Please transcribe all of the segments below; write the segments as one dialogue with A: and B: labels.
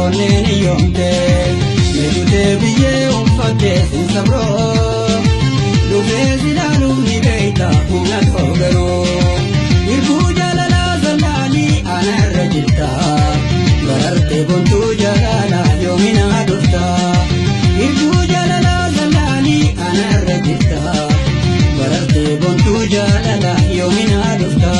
A: onneen yoomte meedutee biyyee uffattee sin sabroo dhufee silaaluuf ni beeyta humna toogaroo irbuu jaalalaa zallaalii ana irra jirta barartee bontuu jaalalaa yoominaa dhufta irbuu jaalalaa zallaalii ana irra jirta barartee bontuu jaalalaa yoominaa dhufta.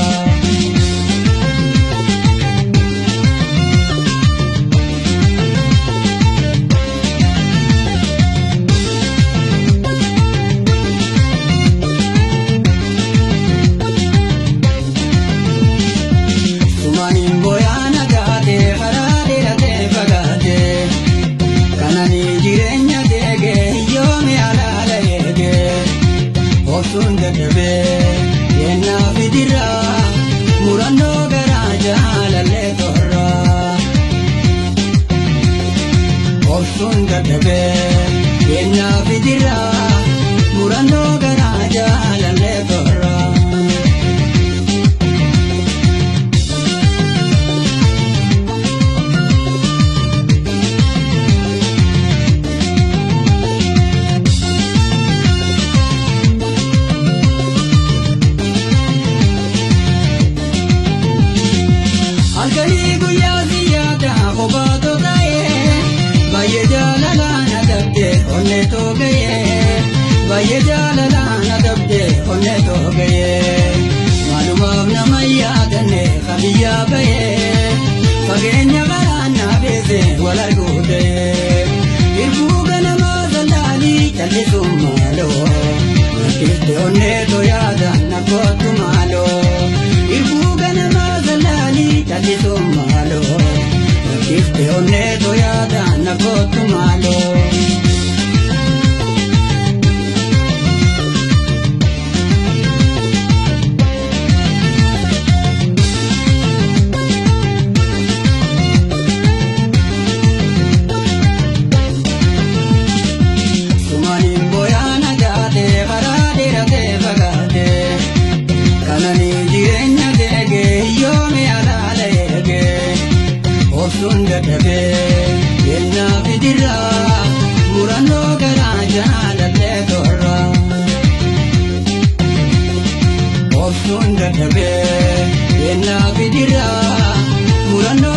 A: Murannoo garaa jaalallee torraa obsuun dadhabee kennaa fidirraa murannoo garaa jaalallee torraa. Halkanii guyyaa siyaada kophaatoo ta'ee baay'ee jaalalaan adabdee onnee toogayee baay'ee jaalalaan adabdee onnee toogayee maalumaaf nama yaadanne kabiyyaa bahee fageenya karaan na beese wal arguu ta'ee irbuu ganamaa zallaalii callisuun maaloo nakkiifte onnee too yaada na kootu maaloo irbuu ganamaa zallaalii callisuun maaloo nakkiifte onnee too yaada na kootu maaloo. Sumaaniin booyaan agaatee karaa dheeratee fagaatee kananii jireenya deegee yoome alaala eegee obsuun dadhabee kennaa fidirraa murannoo garaa jaalallee torraa obsuun dadhabee kennaa fidirraa murannoo.